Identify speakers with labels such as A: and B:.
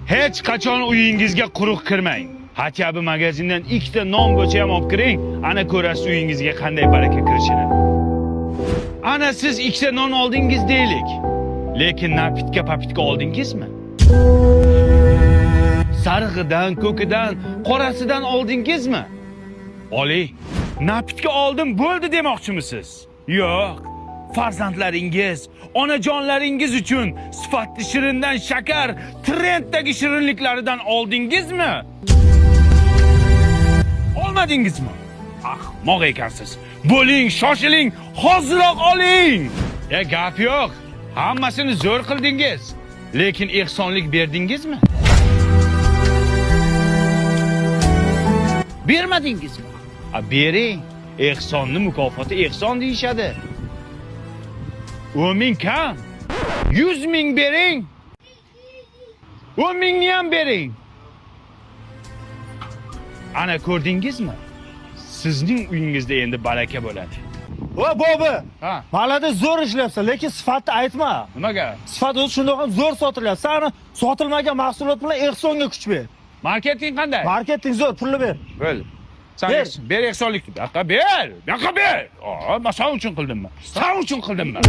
A: Hech qachon uyingizga quruq kirmang. Хотя бы magazindan ikkita non bo'lsa ham olib kiring, ana ko'rasiz uyingizga qanday baraka kirishini. Ana siz ikkita non oldingiz deylik. Lekin напитка попитка oldingizmi? Sarig'idan, ko'kidan, qorasidan oldingizmi? Oling. Напитка oldim bo'ldi demoqchimisiz? Yo'q. Farzandlaringiz, onajonlaringiz uchun sifatli shirindan shakar, trenddagi shirinliklaridan oldingizmi? Olmadingizmi? Ahmoq ekansiz. Bo'ling, shoshiling, hoziroq oling. Ya gap yo'q. Hammasini zo'r qildingiz. Lekin ehsonlik berdingizmi? Bermadingizmi? A bering. Ehsonni mukofoti ehson deyishadi. 10 ming kam. 100 ming bering. 10 mingni ham bering. Ana ko'rdingizmi? Sizning uyingizda endi baraka bo'ladi.
B: Va bobi,
A: Ha,
B: mahallada zo'r ishlayapsan, lekin sifatni aytma.
A: nimaga?
B: Sifat o'zi shundoq ham zo'r sotilyapti. San ani sotilmagan mahsulot bilan ehsonga kuch ber.
A: Marketing qanday?
B: Marketing zo'r, pulni ber.
A: Bo'l. Sen
B: Ber.
A: ber ehsonlikni. Bu yoqqa ber. Bu yoqqa ber. Aa, men sen uchun qildimmi? Sen uchun qildimmi?